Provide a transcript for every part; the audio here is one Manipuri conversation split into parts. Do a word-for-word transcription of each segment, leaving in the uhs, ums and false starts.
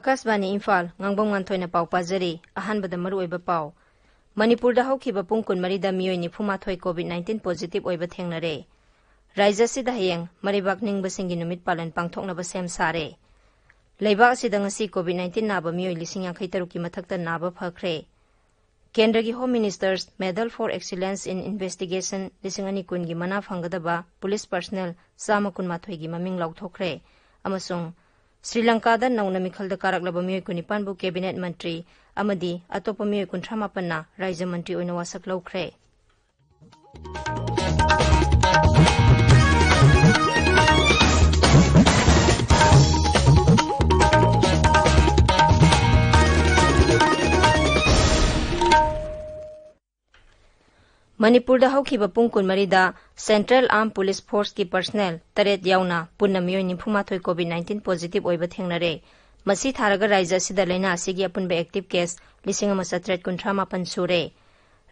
ꯑꯀꯥꯁꯕꯥꯅꯤ ꯏꯝꯐꯥꯜ, ꯉꯥꯡꯕꯝ ꯉꯥꯟꯊꯣꯏꯅ ꯄꯥꯎ ꯄꯥꯖꯔꯤ꯫ ꯑꯍꯥꯟꯕꯗ ꯃꯔꯨꯑꯣꯏꯕ ꯄꯥꯎ꯫ ꯃꯅꯤꯄꯨꯔꯗ ꯍꯧꯈꯤꯕ ꯄꯨꯡ ꯀꯨꯟꯃꯔꯤꯗ ꯃꯤꯑꯣꯏ ꯅꯤꯐꯨꯃꯥꯊꯣꯏ COVID nineteen positive ꯑꯣꯏꯕ ꯊꯦꯡꯅꯔꯦ꯫ ꯔꯥꯖ꯭ꯌ ꯑꯁꯤꯗ ꯍꯌꯦꯡ ꯃꯔꯩꯕꯥꯛ ꯅꯤꯡꯕꯁꯤꯡꯒꯤ ꯅꯨꯃꯤꯠ ꯄꯥꯂꯟ ꯄꯥꯡꯊꯣꯛꯅꯕ ꯁꯦꯝ ꯁꯥꯔꯦ꯫ ꯂꯩꯕꯥꯛ ꯑꯁꯤꯗ ꯉꯁꯤ COVID nineteen ꯅꯥꯕ ꯃꯤꯑꯣꯏ ꯂꯤꯁꯤꯡ ꯌꯥꯡꯈꯩ ꯇꯔꯨꯛꯀꯤ ꯃꯊꯛꯇ ꯅꯥꯕ ꯐꯈ꯭ꯔꯦ꯫ ꯀꯦꯟꯗ꯭ꯔꯒꯤ Home Minister's Medal for Excellence in Investigation ꯂꯤꯁꯤꯡ ꯑꯅꯤ ꯀꯨꯟꯒꯤ ꯃꯅꯥ ꯐꯪꯒꯗꯕ ꯄꯨꯂꯤꯁ ꯄꯔꯁꯅꯦꯜ ꯆꯥꯝꯃ ꯀꯨꯟꯃꯥꯊꯣꯏꯒꯤ ꯃꯃꯤꯡ ꯂꯥꯎꯊꯣꯛꯈ꯭ꯔꯦ꯫ ꯑꯃꯁꯨꯡ ꯁ꯭ꯔꯤ ꯂꯪꯀꯥꯗ ꯅꯧꯅ ꯃꯤꯈꯜꯗ ꯀꯥꯔꯛꯂꯕ ꯃꯤꯑꯣꯏ ꯀꯨꯟꯅꯤꯄꯥꯟꯕꯨ ꯀꯦꯕꯤꯅꯦꯠ ꯃꯟꯇ꯭ꯔꯤ ꯑꯃꯗꯤ ꯑꯇꯣꯞꯄ ꯃꯤꯑꯣꯏ ꯀꯨꯟꯊ꯭ꯔꯥ ꯃꯥꯄꯟꯅ ꯔꯥꯖ꯭ꯌ ꯃꯟꯇ꯭ꯔꯤ ꯑꯣꯏꯅ ꯋꯥꯁꯛ ꯂꯧꯈ꯭ꯔꯦ꯫ ꯃꯅꯤꯄꯨꯔꯗ ꯍꯧꯈꯤꯕ ꯄꯨꯡ ꯀꯨꯟꯃꯔꯤꯗ Central Armed Police Forceꯀꯤ ꯄꯔꯁꯅꯦꯜ ꯇꯔꯦꯠ ꯌꯥꯎꯅ ꯄꯨꯟꯅ ꯃꯤꯑꯣꯏ ꯅꯤꯐꯨꯃꯥꯊꯣꯏ COVID nineteen positive ꯑꯣꯏꯕ ꯊꯦꯡꯅꯔꯦ꯫ ꯃꯁꯤ ꯊꯥꯔꯒ ꯔꯥꯖ꯭ꯌ ꯑꯁꯤꯗ ꯂꯥꯏꯅꯥ ꯑꯁꯤꯒꯤ ꯑꯄꯨꯟꯕ active case ꯂꯤꯁꯤꯡ ꯑꯃ ꯆꯥꯇ꯭ꯔꯦꯠ ꯀꯨꯟꯊ꯭ꯔꯥ ꯃꯥꯄꯟ ꯁꯨꯔꯦ꯫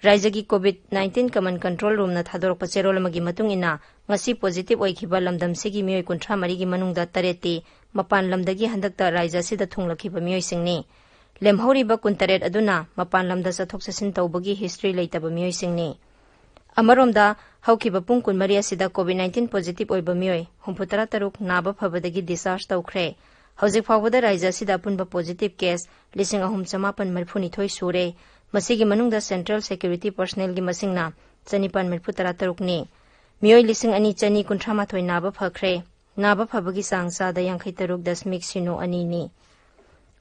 ꯔꯥꯖ꯭ꯌꯒꯤ COVID nineteen Command Control Roomꯅ ꯊꯥꯗꯣꯔꯛꯄ ꯆꯦꯔꯣꯜ ꯑꯃꯒꯤ ꯃꯇꯨꯡ ꯏꯟꯅ, ꯉꯁꯤ positive ꯑꯣꯏꯈꯤꯕ ꯂꯝꯗꯝꯁꯤꯒꯤ ꯃꯤꯑꯣꯏ ꯀꯨꯟꯊ꯭ꯔꯥ ꯃꯔꯤꯒꯤ ꯃꯅꯨꯡꯗ ꯇꯔꯦꯠꯇꯤ ꯃꯄꯥꯟ ꯂꯝꯗꯒꯤ ꯍꯟꯗꯛꯇ ꯔꯥꯖ꯭ꯌ ꯑꯁꯤꯗ ꯊꯨꯡꯂꯛꯈꯤꯕ ꯃꯤꯑꯣꯏꯁꯤꯡꯅꯤ꯫ ꯂꯦꯝꯍꯧꯔꯤꯕ ꯀꯨꯟꯇꯔꯦꯠ ꯑꯗꯨꯅ ꯃꯄꯥꯟ ꯂꯝꯗ ꯆꯠꯊꯣꯛ ꯆꯠꯁꯤꯟ ꯇꯧꯕꯒꯤ history ꯂꯩꯇꯕ ꯃꯤꯑꯣꯏꯁꯤꯡꯅꯤ꯫ ꯑꯃꯔꯣꯝꯗ, ꯍꯧꯈꯤꯕ ꯄꯨꯡ ꯀꯨꯟꯃꯔꯤ ꯑꯁꯤꯗ COVID nineteen positive ꯑꯣꯏꯕ ꯃꯤꯑꯣꯏ ꯍꯨꯝꯐꯨꯇꯔꯥ ꯇꯔꯨꯛ ꯅꯥꯕ ꯐꯕꯗꯒꯤ discharge ꯇꯧꯈ꯭ꯔꯦ꯫ ꯍꯧꯖꯤꯛ ꯐꯥꯎꯕꯗ ꯔꯥꯖ꯭ꯌ ꯑꯁꯤꯗ ꯑꯄꯨꯟꯕ positive case ꯂꯤꯁꯤꯡ ꯑꯍꯨꯝ ꯆꯃꯥꯄꯟ ꯃꯔꯤꯐꯨꯅꯤꯊꯣꯏ ꯁꯨꯔꯦ꯫ ꯃꯁꯤꯒꯤ ꯃꯅꯨꯡꯗ central security personnelꯒꯤ ꯃꯁꯤꯡꯅ ꯆꯅꯤꯄꯥꯟ ꯃꯔꯤꯐꯨꯇꯔꯥ ꯇꯔꯨꯛꯅꯤ꯫ ꯃꯤꯑꯣꯏ ꯂꯤꯁꯤꯡ ꯑꯅꯤ ꯆꯅꯤ ꯀꯨꯟꯊ꯭ꯔꯥ ꯃꯥꯊꯣꯏ ꯅꯥꯕ ꯐꯈ꯭ꯔꯦ꯫ ꯅꯥꯕ ꯐꯕꯒꯤ ꯆꯥꯡ ꯆꯥꯗ ꯌꯥꯡꯈꯩ ꯇꯔꯨꯛ ꯗꯁꯃꯤꯛ ꯁꯤꯅꯣ ꯑꯅꯤꯅꯤ꯫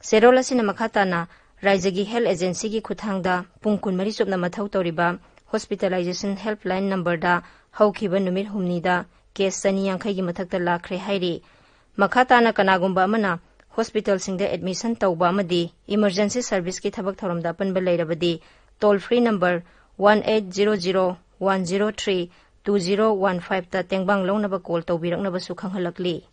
ꯆꯦꯔꯣꯜ ꯑꯁꯤꯅ ꯃꯈꯥ ꯇꯥꯅ ꯔꯥꯖ꯭ꯌꯒꯤ health agencyꯒꯤ ꯈꯨꯠꯊꯥꯡꯗ ꯄꯨꯡ ꯀꯨꯟꯃꯔꯤ ꯆꯨꯞꯅ ꯃꯊꯧ ꯇꯧꯔꯤꯕ hospitalization helpline numberꯗ ꯍꯧꯈꯤꯕ ꯅꯨꯃꯤꯠ ꯍꯨꯝꯅꯤꯗ case ꯆꯅꯤ ꯌꯥꯡꯈꯩꯒꯤ ꯃꯊꯛꯇ ꯂꯥꯛꯈ꯭ꯔꯦ ꯍꯥꯏꯔꯤ꯫ ꯃꯈꯥ ꯇꯥꯅ ꯀꯅꯥꯒꯨꯝꯕ ꯑꯃꯅ hospitalꯁꯤꯡꯗ admission ꯇꯧꯕ ꯑꯃꯗꯤ emergency serviceꯀꯤ ꯊꯕꯛ ꯊꯧꯔꯝꯗ ꯑꯄꯟꯕ ꯂꯩꯔꯕꯗꯤ, toll free number one eight zero zero one zero three two zero one fiveꯇ ꯇꯦꯡꯕꯥꯡ ꯂꯧꯅꯕ call ꯇꯧꯕꯤꯔꯛꯅꯕꯁꯨ ꯈꯪꯍꯜꯂꯛꯂꯤ꯫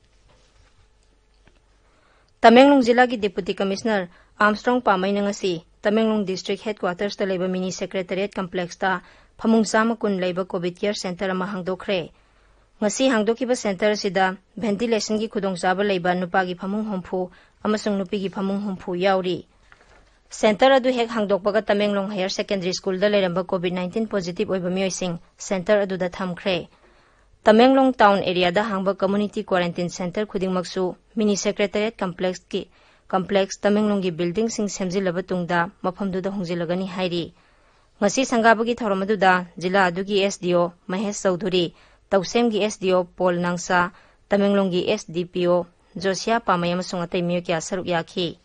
ꯇꯃꯦꯡꯂꯣꯡ ꯖꯤꯂꯥꯒꯤ Deputy Commissioner ꯑꯥꯔꯝꯁꯇ꯭ꯔꯣꯡ ꯄꯥꯃꯩꯅ ꯉꯁꯤ ꯇꯃꯦꯡꯂꯣꯡ District Headquartersꯇ ꯂꯩꯕ Mini Secretariat Complexꯇ ꯐꯃꯨꯡ ꯆꯥꯝꯃ ꯀꯨꯟ ꯂꯩꯕ COVID Care Centre ꯑꯃ ꯍꯥꯡꯗꯣꯛꯈ꯭ꯔꯦ꯫ ꯉꯁꯤ ꯍꯥꯡꯗꯣꯛꯈꯤꯕ centre ꯑꯁꯤꯗ ventilationꯒꯤ ꯈꯨꯗꯣꯡꯆꯥꯕ ꯂꯩꯕ ꯅꯨꯄꯥꯒꯤ ꯐꯃꯨꯡ ꯍꯨꯝꯐꯨ ꯑꯃꯁꯨꯡ ꯅꯨꯄꯤꯒꯤ ꯐꯃꯨꯡ ꯍꯨꯝꯐꯨ ꯌꯥꯎꯔꯤ꯫ ꯁꯦꯟꯇꯔ ꯑꯗꯨ ꯍꯦꯛ ꯍꯥꯡꯗꯣꯛꯄꯒ ꯇꯃꯦꯡꯂꯣꯡ ꯍꯥꯌꯔ ꯁꯦꯀꯦꯟꯗꯔꯤ ꯁ꯭ꯀꯨꯜꯗ ꯂꯩꯔꯝꯕ ꯀꯣꯚꯤꯗ ꯅꯥꯏꯟꯇꯤꯟ ꯄꯣꯖꯤꯇꯤꯚ ꯑꯣꯏꯕ ꯃꯤꯑꯣꯏꯁꯤꯡ ꯁꯦꯟꯇꯔ ꯑꯗꯨꯗ ꯊꯝꯈ꯭ꯔꯦ꯫ ꯇꯃꯦꯡꯂꯣꯡ ꯇꯥꯎꯟ ꯑꯦꯔꯤꯌꯥꯗ ꯍꯥꯡꯕ ꯀꯝꯃ꯭ꯌꯨꯅꯤꯇꯤ ꯀ꯭ꯋꯥꯔꯦꯟꯇꯤꯟ ꯁꯦꯟꯇꯔ ꯈꯨꯗꯤꯡꯃꯛꯁꯨ ꯃꯤꯅꯤ ꯁꯦꯀ꯭ꯔꯦꯇꯔꯤꯌꯦꯠ ꯀꯝꯄ꯭ꯂꯦꯛꯁꯀꯤ, ꯀꯝꯄ꯭ꯂꯦꯛꯁ ꯇꯃꯦꯡꯂꯣꯡꯒꯤ ꯕꯤꯜꯗꯤꯡꯁꯤꯡ ꯁꯦꯝꯖꯤꯜꯂꯕ ꯇꯨꯡꯗ ꯃꯐꯝꯗꯨꯗ ꯍꯣꯡꯖꯤꯜꯂꯒꯅꯤ ꯍꯥꯏꯔꯤ꯫ ꯉꯁꯤ ꯁꯪꯒꯥꯕꯒꯤ ꯊꯧꯔꯝ ꯑꯗꯨꯗ ꯖꯤꯂꯥ ꯑꯗꯨꯒꯤ ꯑꯦꯁ ꯗꯤ ꯑꯣ ꯃꯍꯦꯁ ꯆꯧꯙꯨꯔꯤ, ꯇꯧꯁꯦꯝꯒꯤ ꯑꯦꯁ ꯗꯤ ꯑꯣ ꯄꯣꯜ ꯅꯥꯡꯁꯥ, ꯇꯃꯦꯡꯂꯣꯡꯒꯤ ꯑꯦꯁ ꯗꯤ ꯄꯤ ꯑꯣ ꯖꯣꯁꯤꯌꯥ ꯄꯥꯃꯩ ꯑꯃꯁꯨꯡ ꯑꯇꯩ ꯃꯤꯑꯣꯏ ꯀꯌꯥ ꯁꯔꯨꯛ ꯌꯥꯈꯤ꯫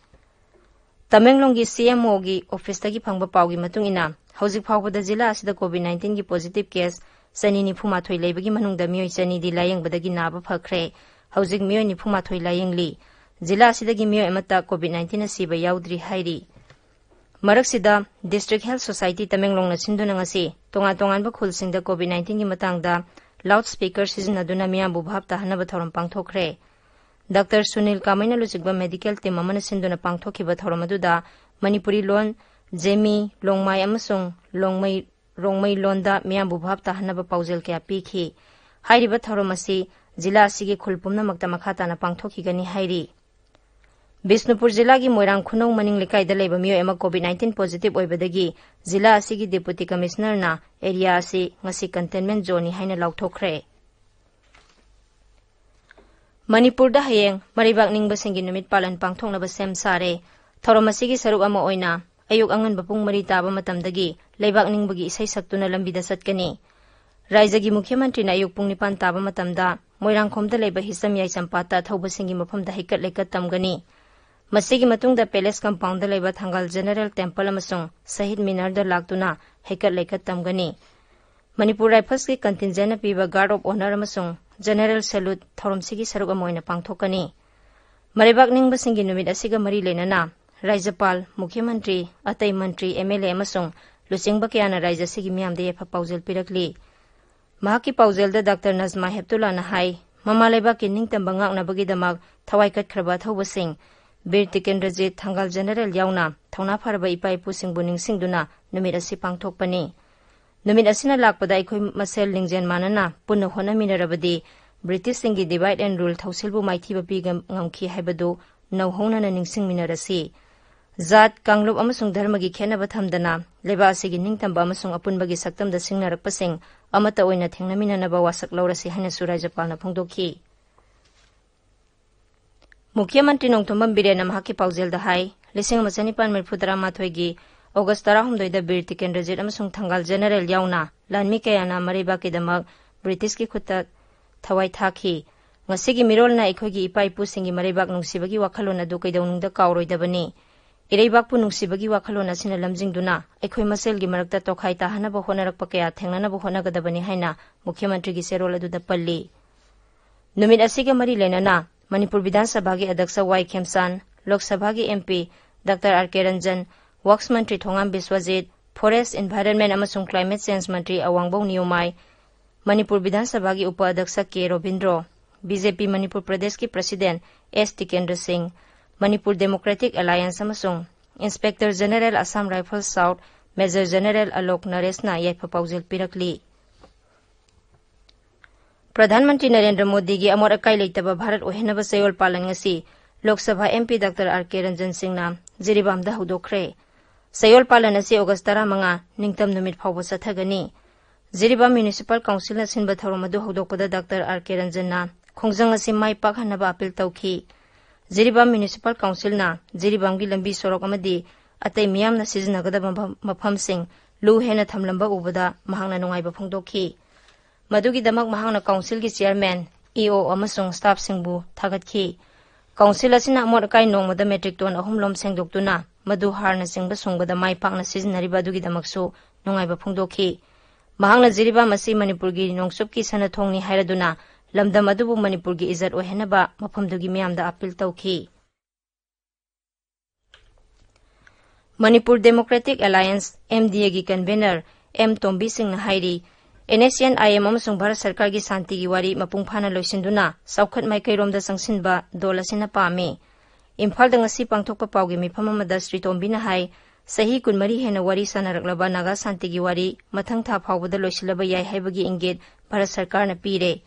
ꯇꯃꯦꯡꯂꯣꯡꯒꯤ ꯁꯤ ꯑꯦꯝ ꯑꯣꯒꯤ ꯑꯣꯐꯤꯁꯇꯒꯤ ꯐꯪꯕ ꯄꯥꯎꯒꯤ ꯃꯇꯨꯡ ꯏꯟꯅ, ꯍꯧꯖꯤꯛ ꯐꯥꯎꯕꯗ ꯖꯤꯂꯥ ꯑꯁꯤꯗ ꯀꯣꯚꯤꯗ ꯅꯥꯏꯟꯇꯤꯟꯒꯤ ꯄꯣꯖꯤꯇꯤꯚ ꯀꯦꯁ ꯆꯅꯤ ꯅꯤꯐꯨ ꯃꯥꯊꯣꯏ ꯂꯩꯕꯒꯤ ꯃꯅꯨꯡꯗ ꯃꯤꯑꯣꯏ ꯆꯅꯤꯗꯤ ꯂꯥꯌꯦꯡꯕꯗꯒꯤ ꯅꯥꯕ ꯐꯈ꯭ꯔꯦ꯫ ꯍꯧꯖꯤꯛ ꯃꯤꯑꯣꯏ ꯅꯤꯐꯨ ꯃꯥꯊꯣꯏ ꯂꯥꯌꯦꯡꯂꯤ꯫ ꯖꯤꯂꯥ ꯑꯁꯤꯗꯒꯤ ꯃꯤꯑꯣꯏ ꯑꯃꯠꯇ ꯀꯣꯚꯤꯗ ꯅꯥꯏꯟꯇꯤꯟꯅ ꯁꯤꯕ ꯌꯥꯎꯗ꯭ꯔꯤ ꯍꯥꯏꯔꯤ꯫ ꯃꯔꯛꯁꯤꯗ, ꯗꯤꯁꯇ꯭ꯔꯤꯛ ꯍꯦꯜꯊ ꯁꯣꯁꯥꯏꯇꯤ ꯇꯃꯦꯡꯂꯣꯡꯅ ꯁꯤꯟꯗꯨꯅ ꯉꯁꯤ ꯇꯣꯉꯥꯟ ꯇꯣꯉꯥꯟꯕ ꯈꯨꯜꯁꯤꯡꯗ ꯀꯣꯚꯤꯗ ꯅꯥꯏꯟꯇꯤꯟꯒꯤ ꯃꯇꯥꯡꯗ ꯂꯥꯎꯗ ꯁ꯭ꯄꯤꯀꯔ ꯁꯤꯖꯤꯟꯅꯗꯨꯅ ꯃꯤꯌꯥꯝꯕꯨ ꯚꯥꯞ ꯇꯥꯍꯟꯅꯕ ꯊꯧꯔꯝ ꯄꯥꯡꯊꯣꯛꯈ꯭ꯔꯦ꯫ ꯗꯥꯛꯇꯔ ꯁꯨꯅꯤꯜ ꯀꯥꯃꯩꯅ ꯂꯨꯆꯤꯡꯕ ꯃꯦꯗꯤꯀꯦꯜ ꯇꯤꯝ ꯑꯃꯅ ꯁꯤꯟꯗꯨꯅ ꯄꯥꯡꯊꯣꯛꯈꯤꯕ ꯊꯧꯔꯝ ꯑꯗꯨꯗ ꯃꯅꯤꯄꯨꯔꯤ ꯂꯣꯟ, ꯖꯦꯃꯤ, ꯂꯣꯡꯃꯥꯏ ꯑꯃꯁꯨꯡ ꯂꯣꯡꯃꯩ, ꯔꯣꯡꯃꯩ ꯂꯣꯟꯗ ꯃꯤꯌꯥꯝꯕꯨ ꯚꯥꯞ ꯇꯥꯍꯟꯅꯕ ꯄꯥꯎꯖꯦꯜ ꯀꯌꯥ ꯄꯤꯈꯤ꯫ ꯍꯥꯏꯔꯤꯕ ꯊꯧꯔꯝ ꯑꯁꯤ ꯖꯤꯂꯥ ꯑꯁꯤꯒꯤ ꯈꯨꯜ ꯄꯨꯝꯅꯃꯛꯇ ꯃꯈꯥ ꯇꯥꯅ ꯄꯥꯡꯊꯣꯛꯈꯤꯒꯅꯤ ꯍꯥꯏꯔꯤ꯫ ꯕꯤꯁꯅꯨꯄꯨꯔ ꯖꯤꯂꯥꯒꯤ ꯃꯣꯏꯔꯥꯡ ꯈꯨꯅꯧ ꯃꯅꯤꯡ ꯂꯩꯀꯥꯏꯗ ꯂꯩꯕ ꯃꯤꯑꯣꯏ ꯑꯃ ꯀꯣꯚꯤꯗ ꯅꯥꯏꯟꯇꯤꯟ ꯄꯣꯖꯤꯇꯤꯚ ꯑꯣꯏꯕꯗꯒꯤ ꯖꯤꯂꯥ ꯑꯁꯤꯒꯤ ꯗꯦꯄꯨꯇꯤ ꯀꯃꯤꯁꯅꯔꯅ ꯑꯦꯔꯤꯌꯥ ꯑꯁꯤ ꯉꯁꯤ ꯀꯟꯇꯦꯟꯃꯦꯟ ꯖꯣꯟꯅꯤ ꯍꯥꯏꯅ ꯂꯥꯎꯊꯣꯛꯈ꯭ꯔꯦ꯫ ꯃꯅꯤꯄꯨꯔꯗ ꯍꯌꯦꯡ ꯃꯔꯩꯕꯥꯛ ꯅꯤꯡꯕꯁꯤꯡꯒꯤ ꯅꯨꯃꯤꯠ ꯄꯥꯂꯟ ꯄꯥꯡꯊꯣꯛꯅꯕ ꯁꯦꯝ ꯁꯥꯔꯦ꯫ ꯊꯧꯔꯝ ꯑꯁꯤꯒꯤ ꯁꯔꯨꯛ ꯑꯃ ꯑꯣꯏꯅ ꯑꯌꯨꯛ ꯑꯉꯟꯕ ꯄꯨꯡ ꯃꯔꯤ ꯇꯥꯕ ꯃꯇꯝꯗꯒꯤ ꯂꯩꯕꯥꯛ ꯅꯤꯡꯕꯒꯤ ꯏꯁꯩ ꯁꯛꯇꯨꯅ ꯂꯝꯕꯤꯗ ꯆꯠꯀꯅꯤ꯫ ꯔꯥꯏꯖ꯭ꯌꯒꯤ ꯃꯨꯈ꯭ꯌ ꯃꯟꯇ꯭ꯔꯤꯅ ꯑꯌꯨꯛ ꯄꯨꯡ ꯅꯤꯄꯥꯟ ꯇꯥꯕ ꯃꯇꯝꯗ ꯃꯣꯏꯔꯥꯡꯈꯣꯝꯗ ꯂꯩꯕ ꯍꯤꯁꯝ ꯌꯥꯏꯆꯝꯄꯥꯠꯇ ꯊꯧꯕꯁꯤꯡꯒꯤ ꯃꯐꯝꯗ ꯍꯩꯀꯠ ꯂꯩꯀꯠ ꯇꯝꯒꯅꯤ꯫ ꯃꯁꯤꯒꯤ ꯃꯇꯨꯡꯗ ꯄꯦꯂꯦꯁ ꯀꯝꯄꯥꯎꯟꯗ ꯂꯩꯕ ꯊꯪꯒꯥꯜ ꯖꯦꯅꯔꯦꯜ ꯇꯦꯝꯄꯜ ꯑꯃꯁꯨꯡ ꯁꯍꯤꯗ ꯃꯤꯅꯥꯔꯗ ꯂꯥꯛꯇꯨꯅ ꯍꯩꯀꯠ ꯂꯩꯀꯠ ꯇꯝꯒꯅꯤ꯫ ꯃꯅꯤꯄꯨꯔ ꯔꯥꯏꯐꯜꯁꯀꯤ ꯀꯟꯇꯤꯟꯖꯦꯟꯅ ꯄꯤꯕ ꯒꯥꯔꯗ ꯑꯣꯐ ꯑꯣꯅꯔ ꯑꯃꯁꯨꯡ ꯖꯦꯅꯔꯦꯜ ꯁꯦꯂꯨꯠ ꯊꯧꯔꯝꯁꯤꯒꯤ ꯁꯔꯨꯛ ꯑꯃ ꯑꯣꯏꯅ ꯄꯥꯡꯊꯣꯛꯀꯅꯤ꯫ ꯃꯔꯩꯕꯥꯛ ꯅꯤꯡꯕꯁꯤꯡꯒꯤ ꯅꯨꯃꯤꯠ ꯑꯁꯤꯒ ꯃꯔꯤ ꯂꯩꯅꯅ ꯔꯥꯖ꯭ꯌꯄꯥꯜ, ꯃꯨꯈ꯭ꯌ ꯃꯟꯇ꯭ꯔꯤ, ꯑꯇꯩ ꯃꯟꯇ꯭ꯔꯤ, ꯑꯦꯝ ꯑꯦꯜ ꯑꯦ ꯑꯃꯁꯨꯡ ꯂꯨꯆꯤꯡꯕ ꯀꯌꯥꯅ ꯔꯥꯖ꯭ꯌ ꯑꯁꯤꯒꯤ ꯃꯤꯌꯥꯝꯗ ꯌꯥꯏꯐ ꯄꯥꯎꯖꯦꯜ ꯄꯤꯔꯛꯂꯤ꯫ ꯃꯍꯥꯛꯀꯤ ꯄꯥꯎꯖꯦꯜꯗ ꯗꯥꯛꯇꯔ ꯅꯖꯃꯥ ꯍꯦꯞꯇꯨꯂꯥꯅ ꯍꯥꯏ, ꯃꯃꯥ ꯂꯩꯕꯥꯛꯀꯤ ꯅꯤꯡꯇꯝꯕ ꯉꯥꯛꯅꯕꯒꯤꯗꯃꯛ ꯊꯋꯥꯏ ꯀꯠꯈ꯭ꯔꯕ ꯑꯊꯧꯕꯁꯤꯡ, ꯕꯤꯔ ꯇꯤꯀꯦꯟꯗ꯭ꯔꯖꯤꯠ, ꯊꯪꯒꯥꯜ ꯖꯦꯅꯔꯦꯜ ꯌꯥꯎꯅ ꯊꯧꯅꯥ ꯐꯔꯕ ꯏꯄꯥ ꯏꯄꯨꯁꯤꯡꯕꯨ ꯅꯤꯡꯁꯤꯡꯗꯨꯅ ꯅꯨꯃꯤꯠ ꯑꯁꯤ ꯄꯥꯡꯊꯣꯛꯄꯅꯤ꯫ ꯅꯨꯃꯤꯠ ꯑꯁꯤꯅ ꯂꯥꯛꯄꯗ ꯑꯩꯈꯣꯏ ꯃꯁꯦꯜ ꯂꯤꯡꯖꯦꯜ ꯃꯥꯟꯅꯅ ꯄꯨꯟꯅ ꯍꯣꯠꯅꯃꯤꯟꯅꯔꯕꯗꯤ ꯕ꯭ꯔꯤꯇꯤꯁꯁꯤꯡꯒꯤ divide and rule ꯊꯧꯁꯤꯜꯕꯨ ꯃꯥꯏꯊꯤꯕ ꯄꯤꯕ ꯉꯝꯈꯤ ꯍꯥꯏꯕꯗꯨ ꯅꯧꯍꯧꯅꯅ ꯅꯤꯡꯁꯤꯡꯃꯤꯟꯅꯔꯁꯤ꯫ ꯖꯥꯠ, ꯀꯥꯡꯂꯨꯞ ꯑꯃꯁꯨꯡ ꯙꯔꯃꯒꯤ ꯈꯦꯠꯅꯕ ꯊꯝꯗꯅ ꯂꯩꯕꯥꯛ ꯑꯁꯤꯒꯤ ꯅꯤꯡꯇꯝꯕ ꯑꯃꯁꯨꯡ ꯑꯄꯨꯟꯕꯒꯤ ꯁꯛꯇꯝꯗ ꯁꯤꯡꯅꯔꯛꯄꯁꯤꯡ ꯑꯃꯠꯇ ꯑꯣꯏꯅ ꯊꯦꯡꯅꯃꯤꯟꯅꯅꯕ ꯋꯥꯁꯛ ꯂꯧꯔꯁꯤ ꯍꯥꯏꯅꯁꯨ ꯔꯥꯖ꯭ꯌꯄꯥꯜꯅ ꯐꯣꯡꯗꯣꯛꯈꯤ꯫ ꯃꯨꯈ꯭ꯌ ꯃꯟꯇ꯭ꯔꯤ ꯅꯣꯡꯊꯣꯝꯕꯝ ꯕꯤꯔꯦꯟꯅ ꯃꯍꯥꯛꯀꯤ ꯄꯥꯎꯖꯦꯜꯗ ꯍꯥꯏ, ꯂꯤꯁꯤꯡ ꯑꯃ ꯆꯅꯤꯄꯥꯟ ꯃꯔꯤꯐꯨ ꯇꯔꯥꯃꯥꯊꯣꯏꯒꯤ ꯑꯣꯒꯁ ꯇꯔꯥꯍꯨꯝꯗꯣꯏꯗ ꯕꯤꯔ ꯇꯤꯀꯦꯟꯗ꯭ꯔꯖꯤꯠ ꯑꯃꯁꯨꯡ ꯊꯪꯒꯥꯜ ꯖꯦꯅꯔꯦꯜ ꯌꯥꯎꯅ ꯂꯥꯟꯃꯤ ꯀꯌꯥꯅ ꯃꯔꯩꯕꯥꯛꯀꯤꯗꯃꯛ ꯕ꯭ꯔꯤꯇꯤꯁꯀꯤ ꯈꯨꯠꯇ ꯊꯋꯥꯏ ꯊꯥꯈꯤ꯫ ꯉꯁꯤꯒꯤ ꯃꯤꯔꯣꯜꯅ ꯑꯩꯈꯣꯏꯒꯤ ꯏꯄꯥ ꯏꯄꯨꯁꯤꯡꯒꯤ ꯃꯔꯩꯕꯥꯛ ꯅꯨꯡꯁꯤꯕꯒꯤ ꯋꯥꯈꯜꯂꯣꯟ ꯑꯗꯨ ꯀꯩꯗꯧꯅꯨꯡꯗ ꯀꯥꯎꯔꯣꯏꯗꯕꯅꯤ꯫ ꯏꯔꯩꯕꯥꯛꯄꯨ ꯅꯨꯡꯁꯤꯕꯒꯤ ꯋꯥꯈꯜꯂꯣꯟ ꯑꯁꯤꯅ ꯂꯝꯖꯤꯡꯗꯨꯅ ꯑꯩꯈꯣꯏ ꯃꯁꯦꯜꯒꯤ ꯃꯔꯛꯇ ꯇꯣꯈꯥꯏ ꯇꯥꯍꯟꯅꯕ ꯍꯣꯠꯅꯔꯛꯄ ꯀꯌꯥ ꯊꯦꯡꯅꯅꯕ ꯍꯣꯠꯅꯒꯗꯕꯅꯤ ꯍꯥꯏꯅ ꯃꯨꯈ꯭ꯌ ꯃꯟꯇ꯭ꯔꯤꯒꯤ ꯆꯦꯔꯣꯜ ꯑꯗꯨꯗ ꯄꯜꯂꯤ꯫ ꯅꯨꯃꯤꯠ ꯑꯁꯤꯒ ꯃꯔꯤ ꯂꯩꯅꯅ ꯃꯅꯤꯄꯨꯔ ꯕꯤꯙꯥꯟ ꯁꯚꯥꯒꯤ ꯑꯗ꯭ꯌꯛꯁ ꯋꯥꯏ ꯈꯦꯝꯆꯥꯟ, ꯂꯣꯛ ꯁꯚꯥꯒꯤ M P doctor R K Ranjan, works ꯃꯟꯇ꯭ꯔꯤ ꯊꯣꯉꯥꯝ ꯕꯤꯁ꯭ꯋꯖꯤꯠ, ꯐꯣꯔꯦꯁ, ꯏꯟꯚꯥꯏꯔꯟꯃꯦꯟ ꯑꯃꯁꯨꯡ ꯀ꯭ꯂꯥꯏꯃꯦꯠ ꯆꯦꯟꯖ ꯃꯟꯇ꯭ꯔꯤ ꯑꯋꯥꯡꯕꯧ ꯅꯤꯌꯣꯃꯥꯏ, ꯃꯅꯤꯄꯨꯔ ꯕꯤꯙꯥꯟ ꯁꯚꯥꯒꯤ ꯎꯄ ꯑꯗ꯭ꯌꯛꯁ K Robindro, B J P Manipur ꯄ꯭ꯔꯗꯦꯁꯀꯤ president S Tikendra Singh, Manipur democratic alliance ꯑꯃꯁꯨꯡ inspector general Assam rifles south major general Alok ꯅꯔꯦꯁꯅ ꯌꯥꯏꯐ ꯄꯥꯎꯖꯦꯜ ꯄꯤꯔꯛꯂꯤ꯫ ꯄ꯭ꯔꯙꯥꯟ ꯃꯟꯇ꯭ꯔꯤ ꯅꯔꯦꯟꯗ꯭ꯔ ꯃꯣꯗꯤꯒꯤ ꯑꯃꯣꯠ ꯑꯀꯥꯏ ꯂꯩꯇꯕ ꯚꯥꯔꯠ ꯑꯣꯏꯍꯟꯅꯕ ꯆꯌꯣꯜ ꯄꯥꯂꯟ ꯉꯁꯤ Lok Sabha M P doctor R K Ranjan ꯁꯤꯡꯅ ꯖꯤꯔꯤꯕꯥꯝꯗ ꯍꯧꯗꯣꯛꯈ꯭ꯔꯦ꯫ ꯆꯌꯣꯜ ꯄꯥꯂꯟ ꯑꯁꯤ ꯑꯣꯒꯁ ꯇꯔꯥꯃꯉꯥ ꯅꯤꯡꯇꯝ ꯅꯨꯃꯤꯠ ꯐꯥꯎꯕ ꯆꯠꯊꯒꯅꯤ꯫ ꯖꯤꯔꯤꯕꯥꯝ ꯃ꯭ꯌꯨꯅꯤꯁꯤꯄꯥꯜ ꯀꯥꯎꯟꯁꯤꯜꯅ ꯁꯤꯟꯕ ꯊꯧꯔꯝ ꯑꯗꯨ ꯍꯧꯗꯣꯛꯄꯗ ꯗꯥꯛꯇꯔ ꯑꯥꯔ ꯀꯦ ꯔꯟꯖꯟꯅ ꯈꯣꯡꯖꯪ ꯑꯁꯤ ꯃꯥꯏ ꯄꯥꯛꯍꯟꯅꯕ ꯑꯥꯄꯤꯜ ꯇꯧꯈꯤ꯫ ꯖꯤꯔꯤꯕꯥꯝ ꯃ꯭ꯌꯨꯅꯤꯁꯤꯄꯥꯜ ꯀꯥꯎꯟꯁꯤꯜꯅ ꯖꯤꯔꯤꯕꯥꯝꯒꯤ ꯂꯝꯕꯤ ꯁꯣꯔꯣꯛ ꯑꯃꯗꯤ ꯑꯇꯩ ꯃꯤꯌꯥꯝꯅ ꯁꯤꯖꯤꯟꯅꯒꯗꯕ ꯃꯐꯝ-, ꯃꯐꯝꯁꯤꯡ ꯂꯨ ꯍꯦꯟꯅ ꯊꯝꯂꯝꯕ ꯎꯕꯗ ꯃꯍꯥꯛꯅ ꯅꯨꯡꯉꯥꯏꯕ ꯐꯣꯡꯗꯣꯛꯈꯤ꯫ ꯃꯗꯨꯒꯤꯗꯃꯛ ꯃꯍꯥꯛꯅ ꯀꯥꯎꯟꯁꯤꯜꯒꯤ ꯆꯤꯌꯔꯃꯦꯟ, ꯏ ꯑꯣ ꯑꯃꯁꯨꯡ ꯁ꯭ꯇꯥꯐꯁꯤꯡꯕꯨ ꯊꯥꯒꯠꯈꯤ꯫ ꯀꯥꯎꯟꯁꯤꯜ ꯑꯁꯤꯅ ꯑꯃꯣꯠ ꯑꯀꯥꯏ ꯅꯣꯡꯃꯗ ꯃꯦꯇ꯭ꯔꯤꯛ ꯇꯣꯟ ꯑꯍꯨꯝꯂꯣꯝ ꯁꯦꯡꯗꯣꯛꯇꯨꯅ ꯃꯗꯨ ꯍꯥꯔꯅꯆꯤꯡꯕ ꯁꯨꯡꯕꯗ ꯃꯥꯏ ꯄꯥꯛꯅ ꯁꯤꯖꯤꯟꯅꯔꯤꯕ ꯑꯗꯨꯒꯤꯗꯃꯛꯁꯨ ꯅꯨꯡꯉꯥꯏꯕ ꯐꯣꯡꯗꯣꯛꯈꯤ꯫ ꯃꯍꯥꯛꯅ ꯖꯤꯔꯤꯕꯥꯝ ꯑꯁꯤ ꯃꯅꯤꯄꯨꯔꯒꯤ ꯅꯣꯡꯆꯨꯞꯀꯤ ꯁꯅꯥꯊꯣꯡꯅꯤ ꯍꯥꯏꯔꯗꯨꯅ ꯂꯝꯗꯝ ꯑꯗꯨꯕꯨ ꯃꯅꯤꯄꯨꯔꯒꯤ ꯏꯖꯠ ꯑꯣꯏꯍꯟꯅꯕ ꯃꯐꯝꯗꯨꯒꯤ ꯃꯤꯌꯥꯝꯗ ꯑꯥꯄꯤꯜ ꯇꯧꯈꯤ꯫ ꯃꯅꯤꯄꯨꯔ ꯗꯦꯃꯣꯀ꯭ꯔꯦꯇꯤꯛ ꯑꯦꯂꯥꯌꯟꯁ, ꯑꯦꯝ ꯗꯤ ꯑꯦꯒꯤ ꯀꯟꯚꯦꯅꯔ ꯑꯦꯝ ꯇꯣꯝꯕꯤ ꯁꯤꯡꯅ ꯍꯥꯏꯔꯤ, and S C and I M ꯑꯃꯁꯨꯡ ꯚꯥꯔꯠ ꯁꯔꯀꯥꯔꯒꯤ ꯁꯥꯟꯇꯤꯒꯤ ꯋꯥꯔꯤ ꯃꯄꯨꯡ ꯐꯥꯅ ꯂꯣꯏꯁꯤꯟꯗꯨꯅ ꯆꯥꯎꯈꯠ ꯃꯥꯏꯀꯩꯔꯣꯝꯗ ꯆꯪꯁꯤꯟꯕ ꯗꯣꯜ ꯑꯁꯤꯅ ꯄꯥꯝꯃꯤ꯫ ꯏꯝꯐꯥꯜꯗ ꯉꯁꯤ ꯄꯥꯡꯊꯣꯛꯄ ꯄꯥꯎꯒꯤ ꯃꯤꯐꯝ ꯑꯃꯗ ꯁ꯭ꯔꯤ ꯇꯣꯝꯕꯤꯅ ꯍꯥꯏ, ꯆꯍꯤ ꯀꯨꯟꯃꯔꯤ ꯍꯦꯟꯅ ꯋꯥꯔꯤ ꯁꯥꯟꯅꯔꯛꯂꯕ ꯅꯥꯒꯥ ꯁꯥꯟꯇꯤꯒꯤ ꯋꯥꯔꯤ ꯃꯊꯪ ꯊꯥ ꯐꯥꯎꯕꯗ ꯂꯣꯏꯁꯤꯜꯂꯕ ꯌꯥꯏ ꯍꯥꯏꯕꯒꯤ ꯏꯪꯒꯤꯠ ꯚꯥꯔꯠ ꯁꯔꯀꯥꯔꯅ ꯄꯤꯔꯦ꯫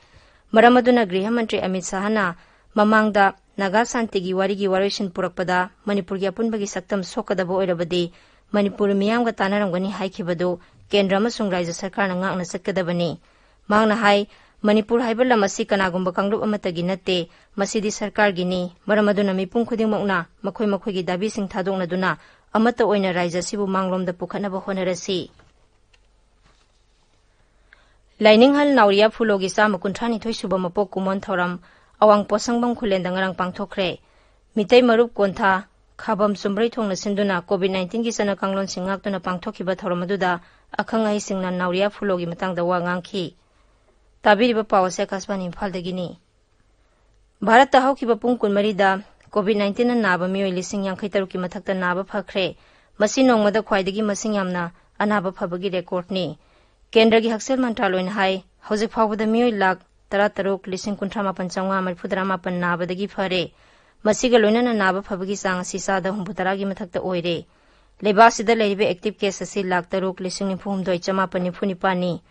ꯃꯔꯝ ꯑꯗꯨꯅ ꯒ꯭ꯔꯤꯍ ꯃꯟꯇ꯭ꯔꯤ ꯑꯃꯤꯠ ꯁꯥꯍꯅ ꯃꯃꯥꯡꯗ ꯅꯥꯒꯥ ꯁꯥꯟꯇꯤꯒꯤ ꯋꯥꯔꯤꯒꯤ ꯋꯥꯔꯣꯏꯁꯤꯟ ꯄꯨꯔꯛꯄꯗ ꯃꯅꯤꯄꯨꯔꯒꯤ ꯑꯄꯨꯟꯕꯒꯤ ꯁꯛꯇꯝ ꯁꯣꯛꯀꯗꯕ ꯑꯣꯏꯔꯕꯗꯤ ꯃꯅꯤꯄꯨꯔ ꯃꯤꯌꯥꯝꯒ ꯇꯥꯟꯅꯔꯝꯒꯅꯤ ꯍꯥꯏꯈꯤꯕꯗꯨ ꯀꯦꯟꯗ꯭ꯔ ꯑꯃꯁꯨꯡ ꯔꯥꯖ꯭ꯌ ꯁꯔꯀꯥꯔꯅ ꯉꯥꯛꯅ ꯆꯠꯀꯗꯕꯅꯤ꯫ ꯃꯍꯥꯛꯅ ꯍꯥꯏ, ꯃꯅꯤꯄꯨꯔ ꯍꯥꯏꯕ ꯂꯝ ꯑꯁꯤ ꯀꯅꯥꯒꯨꯝꯕ ꯀꯥꯡꯂꯨꯞ ꯑꯃꯠꯇꯒꯤ ꯅꯠꯇꯦ, ꯃꯁꯤꯗꯤ ꯁꯔꯀꯥꯔꯒꯤꯅꯤ꯫ ꯃꯔꯝ ꯑꯗꯨꯅ ꯃꯤꯄꯨꯝ ꯈꯨꯗꯤꯡꯃꯛꯅ ꯃꯈꯣꯏ ꯃꯈꯣꯏꯒꯤ ꯗꯥꯕꯤꯁꯤꯡ ꯊꯥꯗꯣꯛꯅꯗꯨꯅ ꯑꯃꯠꯇ ꯑꯣꯏꯅ ꯔꯥꯖ꯭ꯌ ꯑꯁꯤꯕꯨ ꯃꯥꯡꯂꯣꯝꯗ ꯄꯨꯈꯠꯅꯕ ꯍꯣꯠꯅꯔꯁꯤ꯫ ꯂꯥꯏꯅꯤꯡꯍꯜ ꯅꯥꯎꯔꯤꯌꯥ ꯐꯨꯂꯣꯒꯤ ꯆꯥꯝꯃ ꯀꯨꯟꯊ꯭ꯔꯥ ꯅꯤꯊꯣꯏ ꯁꯨꯕ ꯃꯄꯣꯛ ꯀꯨꯝꯑꯣꯟ ꯊꯧꯔꯝ ꯑꯋꯥꯡ ꯄꯣꯠꯁꯪꯕꯝ ꯈꯨꯂꯦꯟꯗ ꯉꯔꯥꯡ ꯄꯥꯡꯊꯣꯛꯈ꯭ꯔꯦ꯫ ꯃꯤꯇꯩ ꯃꯔꯨꯞ ꯀꯣꯟꯊꯥ ꯈꯥꯕꯝ ꯆꯨꯝꯕ꯭ꯔꯩꯊꯣꯡꯅ ꯁꯤꯟꯗꯨꯅ COVID nineteen ꯒꯤ ꯆꯠꯅ ꯀꯥꯡꯂꯣꯟꯁꯤꯡ ꯉꯥꯛꯇꯨꯅ ꯄꯥꯡꯊꯣꯛꯈꯤꯕ ꯊꯧꯔꯝ ꯑꯗꯨꯗ ꯑꯈꯪ ꯑꯍꯩꯁꯤꯡꯅ ꯅꯥꯎꯔꯤꯌꯥ ꯐꯨꯂꯣꯒꯤ ꯃꯇꯥꯡꯗ ꯋꯥ ꯉꯥꯡꯈꯤ꯫ ꯇꯥꯕꯤꯔꯤꯕ ꯄꯥꯎ ꯑꯁꯤ ꯑꯀꯥꯁꯕꯥꯅꯤ ꯏꯝꯐꯥꯜꯗꯒꯤꯅꯤ꯫ ꯚꯥꯔꯠꯇ ꯍꯧꯈꯤꯕ ꯄꯨꯡ ꯀꯨꯟꯃꯔꯤꯗ COVID nineteen ꯅ ꯅꯥꯕ ꯃꯤꯑꯣꯏ ꯂꯤꯁꯤꯡ ꯌꯥꯡꯈꯩ ꯇꯔꯨꯛꯀꯤ ꯃꯊꯛꯇ ꯅꯥꯕ ꯐꯈ꯭ꯔꯦ꯫ ꯃꯁꯤ ꯅꯣꯡꯃꯗ ꯈ꯭ꯋꯥꯏꯗꯒꯤ ꯃꯁꯤꯡ ꯌꯥꯝꯅ ꯑꯅꯥꯕ ꯐꯕꯒꯤ ꯔꯦꯀꯣꯔꯗꯅꯤ꯫ ꯀꯦꯟꯗ꯭ꯔꯒꯤ ꯍꯛꯁꯦꯜ ꯃꯟꯇ꯭ꯔꯥꯂꯣꯏꯅ ꯍꯥꯏ, ꯍꯧꯖꯤꯛ ꯐꯥꯎꯕꯗ ꯃꯤꯑꯣꯏ ꯂꯥꯈ ꯇꯔꯥꯇꯔꯨꯛ ꯂꯤꯁꯤꯡ ꯀꯨꯟꯊ꯭ꯔꯥ ꯃꯥꯄꯟ ꯆꯥꯝꯃꯉꯥ ꯃꯔꯤꯐꯨꯇꯔꯥ ꯃꯥꯄꯟ ꯅꯥꯕꯗꯒꯤ ꯐꯔꯦ꯫ ꯃꯁꯤꯒ ꯂꯣꯏꯅꯅ ꯅꯥꯕ ꯐꯕꯒꯤ ꯆꯥꯡ ꯑꯁꯤ ꯆꯥꯗ ꯍꯨꯝꯐꯨꯇꯔꯥꯒꯤ ꯃꯊꯛꯇ ꯑꯣꯏꯔꯦ꯫ ꯂꯩꯕꯥꯛ ꯑꯁꯤꯗ ꯂꯩꯔꯤꯕ active case ꯑꯁꯤ ꯂꯥꯈ ꯇꯔꯨꯛ ꯂꯤꯁꯤꯡ ꯅꯤꯐꯨ ꯍꯨꯝꯗꯣꯏ ꯆꯥꯃꯥꯄꯟ ꯅꯤꯐꯨ ꯅꯤꯄꯥꯟꯅꯤ꯫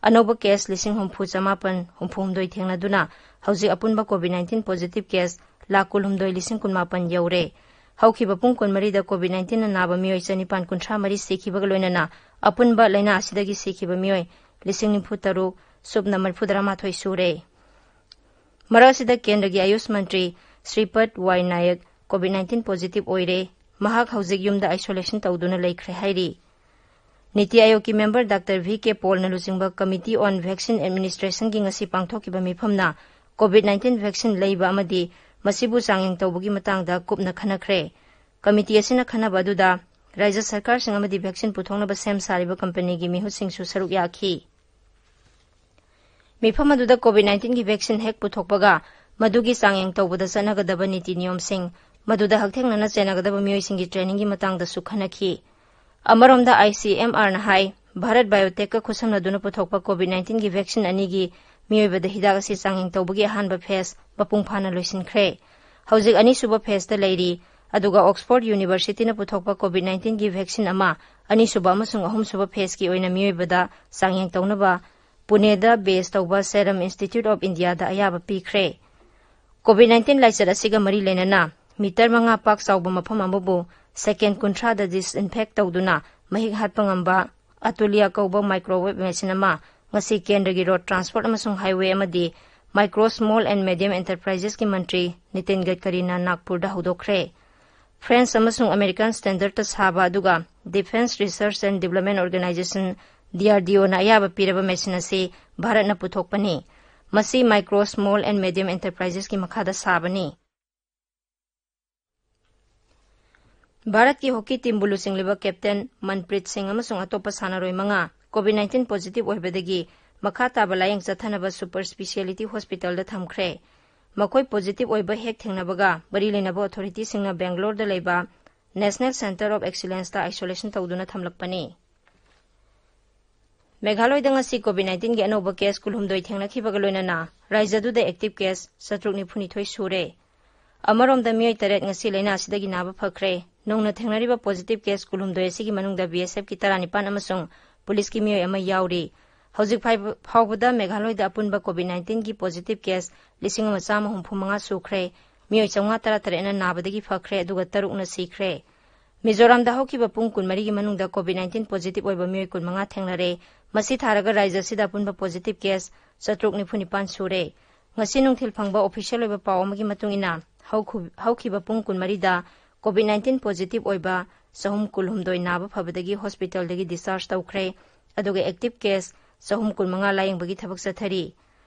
ꯑꯅꯧꯕ case ꯂꯤꯁꯤꯡ ꯍꯨꯝꯐꯨ ꯆꯥꯃꯥꯄꯟ ꯍꯨꯝꯐꯨ ꯍꯨꯝꯗꯣꯏ ꯊꯦꯡꯅꯗꯨꯅ ꯍꯧꯖꯤꯛ ꯑꯄꯨꯟꯕ COVID nineteen positive case lakh ꯀꯨꯟꯍꯨꯝꯗꯣꯏ ꯂꯤꯁꯤꯡ ꯀꯨꯟꯃꯥꯄꯟ ꯌꯧꯔꯦ꯫ ꯍꯧꯈꯤꯕ ꯄꯨꯡ ꯀꯨꯟꯃꯔꯤꯗ COVID nineteen ꯅ ꯅꯥꯕ ꯃꯤꯑꯣꯏ ꯆꯅꯤꯄꯥꯟ ꯀꯨꯟꯊ꯭ꯔꯥ ꯃꯔꯤ ꯁꯤꯈꯤꯕꯒ ꯂꯣꯏꯅꯅ ꯑꯄꯨꯟꯕ ꯂꯥꯏꯅꯥ ꯑꯁꯤꯗꯒꯤ ꯁꯤꯈꯤꯕ ꯃꯤꯑꯣꯏ ꯂꯤꯁꯤꯡ ꯅꯤꯐꯨ ꯇꯔꯨꯛ ꯁꯨꯞꯅ ꯃꯔꯤꯐꯨꯇꯔꯥ ꯃꯥꯊꯣꯏ ꯁꯨꯔꯦ꯫ ꯃꯔꯛ ꯑꯁꯤꯗ ꯀꯦꯟꯗ꯭ꯔꯒꯤ ꯑꯌꯨꯁ ꯃꯟꯇ꯭ꯔꯤ ꯁ꯭ꯔꯤꯄꯗ ꯋꯥꯏ ꯅꯥꯌꯛ COVID nineteen positive ꯑꯣꯏꯔꯦ꯫ ꯃꯍꯥꯛ ꯍꯧꯖꯤꯛ ꯌꯨꯝꯗ isolation ꯇꯧꯗꯨꯅ ꯂꯩꯈ꯭ꯔꯦ ꯍꯥꯏꯔꯤ꯫ ꯅꯤꯇꯤ ꯑꯥꯌꯣꯒꯀꯤ member Doctor V K Paul ꯅ ꯂꯨꯆꯤꯡꯕ Committee on Vaccine Administration ꯒꯤ ꯉꯁꯤ ꯄꯥꯡꯊꯣꯛꯈꯤꯕ ꯃꯤꯐꯝꯅ COVID nineteen vaccine ꯂꯩꯕ ꯑꯃꯗꯤ ꯃꯁꯤꯕꯨ ꯆꯥꯡꯌꯦꯡ ꯇꯧꯕꯒꯤ ꯃꯇꯥꯡꯗ ꯀꯨꯞꯅ ꯈꯟꯅꯈ꯭ꯔꯦ꯫ Committee ꯑꯁꯤꯅ ꯈꯟꯅꯕ ꯑꯗꯨꯗ ꯔꯥꯖ꯭ꯌ ꯁꯔꯀꯥꯔꯁꯤꯡ ꯑꯃꯗꯤ vaccine ꯄꯨꯊꯣꯛꯅꯕ ꯁꯦꯝ ꯁꯥꯔꯤꯕ company ꯒꯤ ꯃꯤꯍꯨꯠꯁꯤꯡꯁꯨ ꯁꯔꯨꯛ ꯌꯥꯈꯤ꯫ ꯃꯤꯐꯝ ꯑꯗꯨꯗ COVID nineteen ꯒꯤ vaccine ꯍꯦꯛ ꯄꯨꯊꯣꯛꯄꯒ ꯃꯗꯨꯒꯤ ꯆꯥꯡꯌꯦꯡ ꯇꯧꯕꯗ ꯆꯠꯅꯒꯗꯕ ꯅꯤꯇꯤ ꯅꯤꯌꯣꯝꯁꯤꯡ, ꯃꯗꯨꯗ ꯍꯛꯊꯦꯡꯅꯅ ꯆꯦꯟꯅꯒꯗꯕ ꯃꯤꯑꯣꯏꯁꯤꯡꯒꯤ training ꯒꯤ ꯃꯇꯥꯡꯗꯁꯨ ꯈꯟꯅꯈꯤ꯫ ꯑꯃꯔꯣꯝꯗ, I C M R ꯅ ꯍꯥꯏ, ꯚꯥꯔꯠ Biotech ꯀ ꯈꯨꯠꯁꯝꯅꯗꯨꯅ ꯄꯨꯊꯣꯛꯄ COVID nineteen ꯒꯤ vaccine ꯑꯅꯤꯒꯤ ꯃꯤꯑꯣꯏꯕꯗ ꯍꯤꯗꯥꯛ ꯑꯁꯤ ꯆꯥꯡꯌꯦꯡ ꯇꯧꯕꯒꯤ ꯑꯍꯥꯟꯕ phase ꯃꯄꯨꯡ ꯐꯥꯅ ꯂꯣꯏꯁꯤꯟꯈ꯭ꯔꯦ꯫ ꯍꯧꯖꯤꯛ ꯑꯅꯤꯁꯨꯕ phase ꯇ ꯂꯩꯔꯤ꯫ ꯑꯗꯨꯒ Oxford University ꯅ ꯄꯨꯊꯣꯛꯄ COVID nineteen ꯒꯤ vaccine ꯑꯃ ꯑꯅꯤꯁꯨꯕ ꯑꯃꯁꯨꯡ ꯑꯍꯨꯝꯁꯨꯕ phase ꯀꯤ ꯑꯣꯏꯅ ꯃꯤꯑꯣꯏꯕꯗ ꯆꯥꯡꯌꯦꯡ ꯇꯧꯅꯕ ꯄꯨꯅꯦꯗ base ꯇꯧꯕ Serum Institute of India ꯗ ꯑꯌꯥꯕ ꯄꯤꯈ꯭ꯔꯦ꯫ ꯀꯣꯚꯤꯗ ꯅꯥꯏꯟꯇꯤꯟ ꯂꯥꯏꯆꯠ ꯑꯁꯤꯒ ꯃꯔꯤ ꯂꯩꯅꯅ ꯃꯤꯇꯔ ꯃꯉꯥ ꯄꯥꯛ ꯆꯥꯎꯕ ꯃꯐꯝ ꯑꯃꯕꯨ ꯁꯦꯀꯦꯟ ꯀꯨꯟꯊ꯭ꯔꯥꯗ disinfect ꯇꯧꯗꯨꯅ ꯃꯍꯤꯛ ꯍꯥꯠꯄ ꯉꯝꯕ ꯑꯇꯨꯂꯤꯌꯥ ꯀꯧꯕ microwave machine ꯑꯃ ꯉꯁꯤ ꯀꯦꯟꯗ꯭ꯔꯒꯤ Road Transport ꯑꯃꯁꯨꯡ Highway ꯑꯃꯗꯤ Micro, Small and Medium Enterprises ꯀꯤ ꯃꯟꯇ꯭ꯔꯤ ꯅꯤꯇꯤꯟ ꯒꯗꯀꯔꯤꯅ ꯅꯥꯒꯄꯨꯔꯗ ꯍꯧꯗꯣꯛꯈ꯭ꯔꯦ꯫ ꯐ꯭ꯔꯦꯟꯁ ꯑꯃꯁꯨꯡ ꯑꯃꯦꯔꯤꯀꯥꯟ standard ꯇ ꯁꯥꯕ ꯑꯗꯨꯒ Defence Research and Development Organisation, D R D O ꯅ ꯑꯌꯥꯕ ꯄꯤꯔꯕ machine ꯑꯁꯤ ꯚꯥꯔꯠꯅ ꯄꯨꯊꯣꯛꯄꯅꯤ꯫ ꯃꯁꯤ Micro, Small and Medium Enterprises ꯀꯤ ꯃꯈꯥꯗ ꯁꯥꯕꯅꯤ꯫ ꯚꯥꯔꯠꯀꯤ ꯍꯣꯀꯤ ꯇꯤꯝꯕꯨ ꯂꯨꯆꯤꯡꯂꯤꯕ ꯀꯦꯞꯇꯦꯟ ꯃꯟꯄ꯭ꯔꯤꯠ ꯁꯤꯡ ꯑꯃꯁꯨꯡ ꯑꯇꯣꯞꯄ ꯁꯥꯟꯅꯔꯣꯏ ꯃꯉꯥ ꯀꯣꯚꯤꯗ ꯅꯥꯏꯟꯇꯤꯟ ꯄꯣꯖꯤꯇꯤꯚ ꯑꯣꯏꯕꯗꯒꯤ ꯃꯈꯥ ꯇꯥꯕ ꯂꯥꯌꯦꯡ ꯆꯠꯊꯅꯕ ꯁꯨꯄꯔ ꯁ꯭ꯄꯤꯁꯤꯌꯦꯂꯤꯇꯤ ꯍꯣꯁꯄꯤꯇꯥꯜꯗ ꯊꯝꯈ꯭ꯔꯦ꯫ ꯃꯈꯣꯏ ꯄꯣꯖꯤꯇꯤꯚ ꯑꯣꯏꯕ ꯍꯦꯛ ꯊꯦꯡꯅꯕꯒ ꯃꯔꯤ ꯂꯩꯅꯕ ꯑꯣꯊꯣꯔꯤꯇꯤꯁꯤꯡꯅ ꯕꯦꯡꯒꯂꯣꯔꯗ ꯂꯩꯕ National Centre of Excellence ꯇ isolation ꯇꯧꯗꯨꯅ ꯊꯝꯂꯛꯄꯅꯤ꯫ ꯃꯦꯘꯥꯂꯣꯏꯗ ꯉꯁꯤ ꯀꯣꯚꯤꯗ ꯅꯥꯏꯟꯇꯤꯟꯒꯤ ꯑꯅꯧꯕ ꯀꯦꯁ ꯀꯨꯟꯍꯨꯝꯗꯣꯏ ꯊꯦꯡꯅꯈꯤꯕꯒ ꯂꯣꯏꯅꯅ ꯔꯥꯖ꯭ꯌꯗꯨꯗ ꯑꯦꯛꯇꯤꯚ ꯀꯦꯁ ꯆꯥꯇ꯭ꯔꯨꯛ ꯅꯤꯐꯨꯅꯤꯊꯣꯏ ꯁꯨꯔꯦ꯫ ꯑꯃꯔꯣꯝꯗ ꯃꯤꯑꯣꯏ ꯇꯔꯦꯠ ꯉꯁꯤ ꯂꯥꯏꯅꯥ ꯑꯁꯤꯗꯒꯤ ꯅꯥꯕ ꯐꯈ꯭ꯔꯦ꯫ ꯅꯧꯅ ꯊꯦꯡꯅꯔꯤꯕ ꯄꯣꯖꯤꯇꯤꯚ ꯀꯦꯁ ꯀꯨꯟꯍꯨꯝꯗꯣꯏ ꯑꯁꯤꯒꯤ ꯃꯅꯨꯡꯗ ꯕꯤ ꯑꯦꯁ ꯑꯦꯐꯀꯤ ꯇꯔꯥꯅꯤꯄꯥꯟ ꯑꯃꯁꯨꯡ ꯄꯨꯂꯤꯁꯀꯤ ꯃꯤꯑꯣꯏ ꯑꯃ ꯌꯥꯎꯔꯤ꯫ ꯍꯧꯖꯤꯛ ꯐꯥꯏꯕ-, ꯐꯥꯎꯕꯗ ꯃꯦꯘꯥꯂꯣꯏꯗ ꯑꯄꯨꯟꯕ ꯀꯣꯚꯤꯗ ꯅꯥꯏꯟꯇꯤꯟꯒꯤ ꯄꯣꯖꯤꯇꯤꯚ ꯀꯦꯁ ꯂꯤꯁꯤꯡ ꯑꯃ ꯆꯥꯝꯃ ꯍꯨꯝꯐꯨ ꯃꯉꯥ ꯁꯨꯈ꯭ꯔꯦ꯫ ꯃꯤꯑꯣꯏ ꯆꯥꯝꯃꯉꯥ ꯇꯔꯥꯇꯔꯦꯠꯅ ꯅꯥꯕꯗꯒꯤ ꯐꯈ꯭ꯔꯦ, ꯑꯗꯨꯒ ꯇꯔꯨꯛꯅ ꯁꯤꯈ꯭ꯔꯦ꯫ ꯃꯤꯖꯣꯔꯥꯝꯗ ꯍꯧꯈꯤꯕ ꯄꯨꯡ ꯀꯨꯟꯃꯔꯤꯒꯤ ꯃꯅꯨꯡꯗ ꯀꯣꯚꯤꯗ ꯅꯥꯏꯟꯇꯤꯟ ꯄꯣꯖꯤꯇꯤꯚ ꯑꯣꯏꯕ ꯃꯤꯑꯣꯏ ꯀꯨꯟꯃꯉꯥ ꯊꯦꯡꯅꯔꯦ꯫ ꯃꯁꯤ ꯊꯥꯔꯒ ꯔꯥꯖ꯭ꯌ ꯑꯁꯤꯗ ꯑꯄꯨꯟꯕ ꯄꯣꯖꯤꯇꯤꯚ ꯀꯦꯁ ꯆꯥꯇ꯭ꯔꯨꯛ ꯅꯤꯐꯨ ꯅꯤꯄꯥꯟ ꯁꯨꯔꯦ꯫ ꯉꯁꯤ ꯅꯨꯡꯊꯤꯜ ꯐꯪꯕ ꯑꯣꯐꯤꯁꯤꯌꯦꯜ ꯑꯣꯏꯕ ꯄꯥꯎ ꯑꯃꯒꯤ ꯃꯇꯨꯡ ꯏꯟꯅ, ꯍꯧꯈꯨ-, ꯍꯧꯈꯤꯕ ꯄꯨꯡ ꯀꯨꯟꯃꯔꯤꯗ ꯀꯣꯚꯤꯗ ꯅꯥꯏꯟꯇꯤꯟ ꯄꯣꯖꯤꯇꯤꯚ ꯑꯣꯏꯕ ꯆꯍꯨꯝ ꯀꯨꯟꯍꯨꯝꯗꯣꯏ ꯅꯥꯕ ꯐꯕꯗꯒꯤ ꯍꯣꯁꯄꯤꯇꯥꯜꯗꯒꯤ ꯗꯤꯁꯆꯥꯔꯖ ꯇꯧꯈ꯭ꯔꯦ, ꯑꯗꯨꯒ ꯑꯦꯛꯇꯤꯚ ꯀꯦꯁ ꯆꯍꯨꯝ ꯀꯨꯟꯃꯉꯥ ꯂꯥꯌꯦꯡꯕꯒꯤ ꯊꯕꯛ ꯆꯠꯊꯔꯤ꯫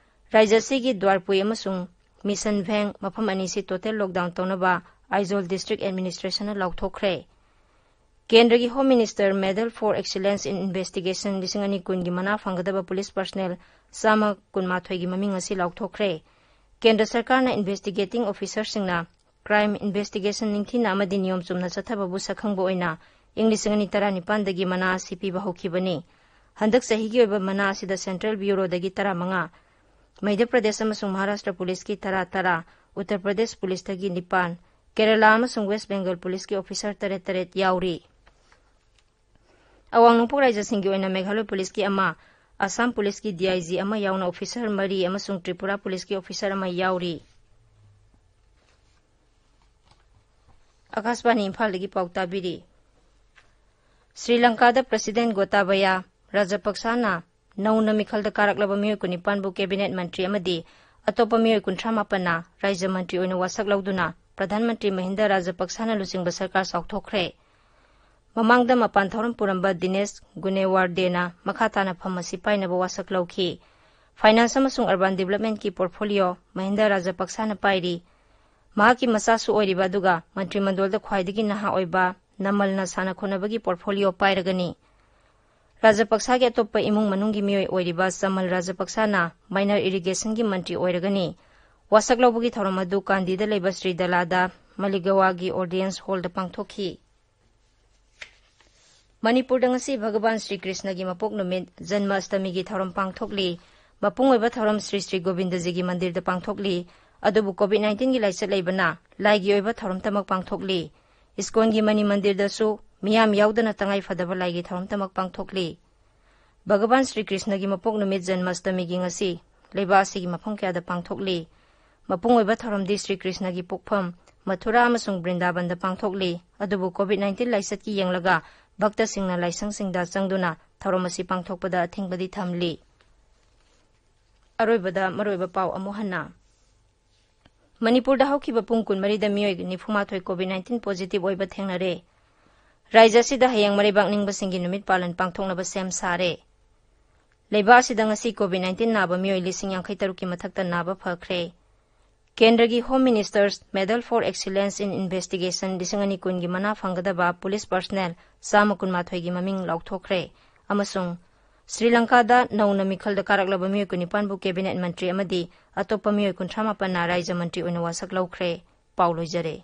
ꯔꯥꯖ꯭ꯌ ꯑꯁꯤꯒꯤ ꯗ꯭ꯋꯥꯔꯄꯨꯏ ꯑꯃꯁꯨꯡ ꯃꯤꯁꯟ ꯚꯦꯡ ꯃꯐꯝ ꯑꯅꯤꯁꯤ ꯇꯣꯇꯦꯜ ꯂꯣꯛꯗꯥꯎꯟ ꯇꯧꯅꯕ ꯑꯥꯏꯖꯣꯜ ꯗꯤꯁꯇ꯭ꯔꯤꯛ ꯑꯦꯗꯃꯤꯅꯤꯁꯇ꯭ꯔꯦꯁꯟꯅ ꯂꯥꯎꯊꯣꯛꯈ꯭ꯔꯦ꯫ ꯀꯦꯟꯗ꯭ꯔꯒꯤ home minister Medal for Excellence in Investigation ꯂꯤꯁꯤꯡ ꯑꯅꯤ ꯀꯨꯟꯒꯤ ꯃꯅꯥ ꯐꯪꯒꯗꯕ ꯄꯨꯂꯤꯁ ꯄꯔꯁꯅꯦꯜ ꯆꯥꯝꯃ ꯀꯨꯟꯃꯥꯊꯣꯏꯒꯤ ꯃꯃꯤꯡ ꯑꯁꯤ ꯂꯥꯎꯊꯣꯛꯈ꯭ꯔꯦ꯫ ꯀꯦꯟꯗ꯭ꯔ ꯁꯔꯀꯥꯔꯅ ꯏꯟꯚꯦꯁꯇꯤꯒꯦꯇꯤꯡ ꯑꯣꯐꯤꯁꯔꯁꯤꯡꯅ ꯀ꯭ꯔꯥꯏꯝ ꯏꯟꯚꯦꯁꯇꯤꯒꯦꯁꯟ ꯅꯤꯡꯊꯤꯅ ꯑꯃꯗꯤ ꯅꯤꯌꯣꯝ ꯆꯨꯝꯅ ꯆꯠꯊꯕꯕꯨ ꯁꯛꯈꯪꯕ ꯑꯣꯏꯅ ꯏꯪ ꯂꯤꯁꯤꯡ ꯑꯅꯤ ꯇꯔꯥꯅꯤꯄꯥꯟꯗꯒꯤ ꯃꯅꯥ ꯑꯁꯤ ꯄꯤꯕ ꯍꯧꯈꯤꯕꯅꯤ꯫ ꯍꯟꯗꯛ ꯆꯍꯤꯒꯤ ꯑꯣꯏꯕ ꯃꯅꯥ ꯑꯁꯤꯗ ꯁꯦꯟꯇ꯭ꯔꯦꯜ ꯕ꯭ꯌꯨꯔꯣꯗꯒꯤ ꯇꯔꯥꯃꯉꯥ, ꯃꯙ꯭ꯌ ꯄ꯭ꯔꯗꯦꯁ ꯑꯃꯁꯨꯡ ꯃꯍꯥꯔꯥꯁꯇ꯭ꯔ ꯄꯨꯂꯤꯁꯀꯤ ꯇꯔꯥ ꯇꯔꯥ, ꯎꯠꯇꯔ ꯄ꯭ꯔꯗꯦꯁ ꯄꯨꯂꯤꯁꯇꯒꯤ ꯅꯤꯄꯥꯟ, ꯀꯦꯔꯂꯥ ꯑꯃꯁꯨꯡ ꯋꯦꯁ ꯕꯦꯡꯒꯜ ꯄꯨꯂꯤꯁꯀꯤ ꯑꯣꯐꯤꯁꯔ ꯇꯔꯦꯠ ꯇꯔꯦꯠ ꯌꯥꯎꯔꯤ꯫ ꯑꯋꯥꯡ ꯅꯣꯡꯄꯣꯛ ꯔꯥꯖ꯭ꯌꯁꯤꯡꯒꯤ ꯑꯣꯏꯅ ꯃꯦꯘꯥꯂꯣꯏ ꯄꯨꯂꯤꯁꯀꯤ ꯑꯃ, ꯑꯁꯥꯝ ꯄꯨꯂꯤꯁꯀꯤ ꯗꯤ ꯑꯥꯏ ꯖꯤ ꯑꯃ ꯌꯥꯎꯅ ꯑꯣꯐꯤꯁꯔ ꯃꯔꯤ ꯑꯃꯁꯨꯡ ꯇ꯭ꯔꯤꯄꯨꯔꯥ ꯄꯨꯂꯤꯁꯀꯤ ꯑꯣꯐꯤꯁꯔ ꯑꯃ ꯌꯥꯎꯔꯤ꯫ ꯑꯀꯥꯁꯕꯥꯅꯤ ꯏꯝꯐꯥꯜꯗꯒꯤ ꯄꯥꯎ ꯇꯥꯕꯤꯔꯤ꯫ ꯁ꯭ꯔꯤ ꯂꯪꯀꯥꯗ ꯄ꯭ꯔꯁꯤꯗꯦꯟ ꯒꯣꯇꯥꯕꯌꯥ ꯔꯥꯖꯄꯛꯁꯥꯅ ꯅꯧꯅ ꯃꯤꯈꯜꯗ ꯀꯥꯔꯛꯂꯕ ꯃꯤꯑꯣꯏ ꯀꯨꯟꯅꯤꯄꯥꯟꯕꯨ ꯀꯦꯕꯤꯅꯦꯠ ꯃꯟꯇ꯭ꯔꯤ ꯑꯃꯗꯤ ꯑꯇꯣꯞꯄ ꯃꯤꯑꯣꯏ ꯀꯨꯟꯊ꯭ꯔꯥ ꯃꯥꯄꯟꯅ ꯔꯥꯏꯖ꯭ꯌ ꯃꯟꯇ꯭ꯔꯤ ꯑꯣꯏꯅ ꯋꯥꯁꯛ ꯂꯧꯗꯨꯅ ꯄ꯭ꯔꯙꯥꯟ ꯃꯟꯇ꯭ꯔꯤ ꯃꯍꯤꯟꯗ ꯔꯥꯖꯄꯛꯁꯥꯅ ꯂꯨꯆꯤꯡꯕ ꯁꯔꯀꯥꯔ ꯆꯥꯎꯊꯣꯛꯈ꯭ꯔꯦ꯫ ꯃꯃꯥꯡꯗ ꯃꯄꯥꯟ ꯊꯧꯔꯝ ꯄꯨꯔꯝꯕ ꯗꯤꯅꯦꯁ ꯒꯨꯅꯦꯋꯥꯔꯗꯦꯅ ꯃꯈꯥ ꯇꯥꯅ ꯐꯝ ꯑꯁꯤ ꯄꯥꯏꯅꯕ ꯋꯥꯁꯛ ꯂꯧꯈꯤ꯫ ꯐꯥꯏꯅꯥꯟꯁ ꯑꯃꯁꯨꯡ ꯑꯔꯕꯥꯟ ꯗꯤꯕꯂꯞꯃꯦꯟꯠꯀꯤ ꯄꯣꯔꯠꯐꯣꯂꯤꯑꯣ ꯃꯍꯤꯟꯗ ꯔꯥꯖꯄꯛꯁꯥꯅ ꯄꯥꯏꯔꯤ꯫ ꯃꯍꯥꯛꯀꯤ ꯃꯆꯥꯁꯨ ꯑꯣꯏꯔꯤꯕ ꯑꯗꯨꯒ ꯃꯟꯇ꯭ꯔꯤꯃꯟꯗꯣꯜꯗ ꯈ꯭ꯋꯥꯏꯗꯒꯤ ꯅꯍꯥ ꯑꯣꯏꯕ ꯅꯃꯜꯅ ꯁꯥꯟꯅ ꯈꯣꯠꯅꯕꯒꯤ ꯄꯣꯔꯠꯐꯣꯂꯤꯑꯣ ꯄꯥꯏꯔꯒꯅꯤ꯫ ꯔꯥꯖꯄꯛꯁꯥꯒꯤ ꯑꯇꯣꯞꯄ ꯏꯃꯨꯡ ꯃꯅꯨꯡꯒꯤ ꯃꯤꯑꯣꯏ ꯑꯣꯏꯔꯤꯕ ꯆꯃꯜ ꯔꯥꯖꯄꯛꯁꯥꯅ ꯃꯥꯏꯅꯔ ꯏꯔꯤꯒꯦꯁꯟꯒꯤ ꯃꯟꯇ꯭ꯔꯤ ꯑꯣꯏꯔꯒꯅꯤ꯫ ꯋꯥꯁꯛ ꯂꯧꯕꯒꯤ ꯊꯧꯔꯝ ꯑꯗꯨ ꯀꯥꯟꯗꯤꯗ ꯂꯩꯕ ꯁ꯭ꯔꯤ ꯗꯂꯥꯗ ꯃꯂꯤꯒꯋꯥꯒꯤ ꯑꯣꯔꯗꯤꯌꯦꯟꯁ ꯍꯣꯜꯗ ꯄꯥꯡꯊꯣꯛꯈꯤ꯫ ꯃꯅꯤꯄꯨꯔꯗ ꯉꯁꯤ ꯚꯒꯕꯥꯟ ꯁ꯭ꯔꯤ ꯀ꯭ꯔꯤꯁꯅꯒꯤ ꯃꯄꯣꯛ ꯅꯨꯃꯤꯠ ꯖꯟꯃ ꯑꯁꯇꯃꯤꯒꯤ ꯊꯧꯔꯝ ꯄꯥꯡꯊꯣꯛꯂꯤ꯫ ꯃꯄꯨꯡ ꯑꯣꯏꯕ ꯊꯧꯔꯝ ꯁ꯭ꯔꯤ ꯁ꯭ꯔꯤ ꯒꯣꯕꯤꯟꯗꯖꯤꯒꯤ ꯃꯟꯗꯤꯔꯗ ꯄꯥꯡꯊꯣꯛꯂꯤ꯫ ꯑꯗꯨꯕꯨ ꯀꯣꯚꯤꯗ ꯅꯥꯏꯟꯇꯤꯟꯒꯤ ꯂꯥꯏꯆꯠ ꯂꯩꯕꯅ ꯂꯥꯏꯒꯤ ꯑꯣꯏꯕ ꯊꯧꯔꯝꯇꯃꯛ ꯄꯥꯡꯊꯣꯛꯂꯤ꯫ ꯏꯁꯀꯣꯟꯒꯤ ꯃꯅꯤ ꯃꯟꯗꯤꯔꯗꯁꯨ ꯃꯤꯌꯥꯝ ꯌꯥꯎꯗꯅ ꯇꯉꯥꯏ ꯐꯗꯕ ꯂꯥꯏꯒꯤ ꯊꯧꯔꯝꯇꯃꯛ ꯄꯥꯡꯊꯣꯛꯂꯤ꯫ ꯚꯒꯕꯥꯟ ꯁ꯭ꯔꯤ ꯀ꯭ꯔꯤꯁꯅꯒꯤ ꯃꯄꯣꯛ ꯅꯨꯃꯤꯠ ꯖꯟꯃ ꯑꯁꯇꯃꯤꯒꯤ ꯉꯁꯤ ꯂꯩꯕꯥꯛ ꯑꯁꯤꯒꯤ ꯃꯐꯝ ꯀꯌꯥꯗ ꯄꯥꯡꯊꯣꯛꯂꯤ꯫ ꯃꯄꯨꯡ ꯑꯣꯏꯕ ꯊꯧꯔꯝꯗꯤ ꯁ꯭ꯔꯤ ꯀ꯭ꯔꯤꯁꯅꯒꯤ ꯄꯣꯛꯐꯝ ꯃꯊꯨꯔꯥ ꯑꯃꯁꯨꯡ ꯕ꯭ꯔꯤꯟꯗꯥꯕꯟꯗ ꯄꯥꯡꯊꯣꯛꯂꯤ꯫ ꯑꯗꯨꯕꯨ ꯀꯣꯚꯤꯗ ꯅꯥꯏꯟꯇꯤꯟ ꯂꯥꯏꯆꯠꯀꯤ ꯌꯦꯡꯂꯒ ꯚꯛꯇꯁꯤꯡꯅ ꯂꯥꯏꯁꯪꯁꯤꯡꯗ ꯆꯪꯗꯨꯅ ꯊꯧꯔꯝ ꯑꯁꯤ ꯄꯥꯡꯊꯣꯛꯄꯗ ꯑꯊꯤꯡꯕꯗꯤ ꯊꯝꯂꯤ꯫ ꯑꯔꯣꯏꯕꯗ ꯃꯔꯨꯑꯣꯏꯕ ꯄꯥꯎ ꯑꯃꯨꯛ ꯍꯟꯅ꯫ ꯃꯅꯤꯄꯨꯔꯗ ꯍꯧꯈꯤꯕ ꯄꯨꯡ ꯀꯨꯟꯃꯔꯤꯗ ꯃꯤꯑꯣꯏ ꯅꯤꯐꯨꯃꯥꯊꯣꯏ ꯀꯣꯚꯤꯗ ꯅꯥꯏꯟꯇꯤꯟ ꯄꯣꯖꯤꯇꯤꯚ ꯑꯣꯏꯕ ꯊꯦꯡꯅꯔꯦ꯫ ꯔꯥꯏꯖ꯭ꯌ ꯑꯁꯤꯗ ꯍꯌꯦꯡ ꯃꯔꯩꯕꯥꯛ ꯅꯤꯡꯕꯁꯤꯡꯒꯤ ꯅꯨꯃꯤꯠ ꯄꯥꯂꯟ ꯄꯥꯡꯊꯣꯛꯅꯕ ꯁꯦꯝ ꯁꯥꯔꯦ꯫ ꯂꯩꯕꯥꯛ ꯑꯁꯤꯗ ꯉꯁꯤ ꯀꯣꯚꯤꯗ ꯅꯥꯏꯟꯇꯤꯟ ꯅꯥꯕ ꯃꯤꯑꯣꯏ ꯂꯤꯁꯤꯡ ꯌꯥꯡꯈꯩ ꯇꯔꯨꯛꯀꯤ ꯃꯊꯛꯇ ꯅꯥꯕ ꯐꯈ꯭ꯔꯦ꯫ ꯀꯦꯟꯗ꯭ꯔꯒꯤ Home Minister's Medal for Excellence in Investigation ꯂꯤꯁꯤꯡ ꯑꯅꯤ ꯀꯨꯟꯒꯤ ꯃꯅꯥ ꯐꯪꯒꯗꯕ ꯄꯨꯂꯤꯁ ꯄꯔꯁꯅꯦꯜ ꯆꯥꯝꯃ ꯀꯨꯟꯃꯥꯊꯣꯏꯒꯤ ꯃꯃꯤꯡ ꯂꯥꯎꯊꯣꯛꯈ꯭ꯔꯦ ꯑꯃꯁꯨꯡ ꯁ꯭ꯔꯤ ꯂꯪꯀꯥꯗ ꯅꯧꯅ ꯃꯤꯈꯜꯗ ꯀꯥꯔꯛꯂꯕ ꯃꯤꯑꯣꯏ ꯀꯨꯟꯅꯤꯄꯥꯟꯕꯨ ꯀꯦꯕꯤꯅꯦꯠ ꯃꯟꯇ꯭ꯔꯤ ꯑꯃꯗꯤ ꯑꯇꯣꯞꯄ ꯃꯤꯑꯣꯏ ꯀꯨꯟꯊ꯭ꯔꯥ ꯃꯥꯄꯟꯅ ꯔꯥꯏꯖ꯭ꯌ ꯃꯟꯇ꯭ꯔꯤ ꯑꯣꯏꯅ ꯋꯥꯁꯛ ꯂꯧꯈ꯭ꯔꯦ꯫ ꯄꯥꯎ ꯂꯣꯏꯖꯔꯦ꯫